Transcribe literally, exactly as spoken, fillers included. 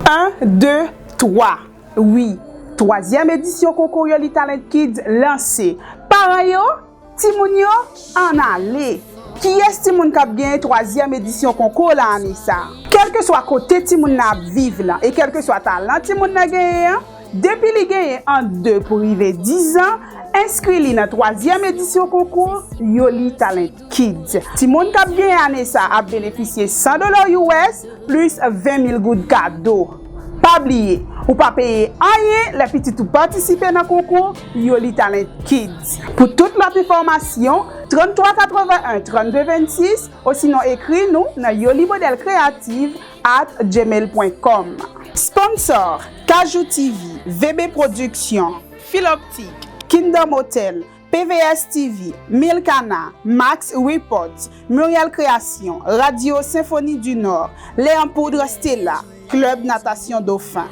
En, de, twa. Wi, twazyèm edisyon konkou Yoli Talent Kids lanse. Paran yo, timoun yo, ann ale! Kiyès timoun k ap genyen twazyèm edisyon konkou la ane sa a? Kèlkeswa kote timoun nan ap viv lan e kèlkeswa talan timoun nan genyen an, depi li genyen ant de pou rive diz an, enskri li nan twazyèm edisyon konkou Yoli Talent Kids. Timoun k ap genyen ane sa a ap benefisye san dola U S plis ven mil goud kado. Pa bliye, ou pa peye anyen lè pitit ou patisipe nan konkou Yoli Talent Kids. Pou tout lòt enfòmasyon, tranntwa katreven en trannde vennsis, osinon ekri nou nan yoli modèl kreyativ at gmail pwen kòm. Sponsor, Kajou T V, V B Production, Filoptik, Kingdom Hotel, P V S T V, Milkana, Max Reports, Muriel Création, Radio Symphonie du Nord, Lè an Poud, Stella, Club Natation Dauphin.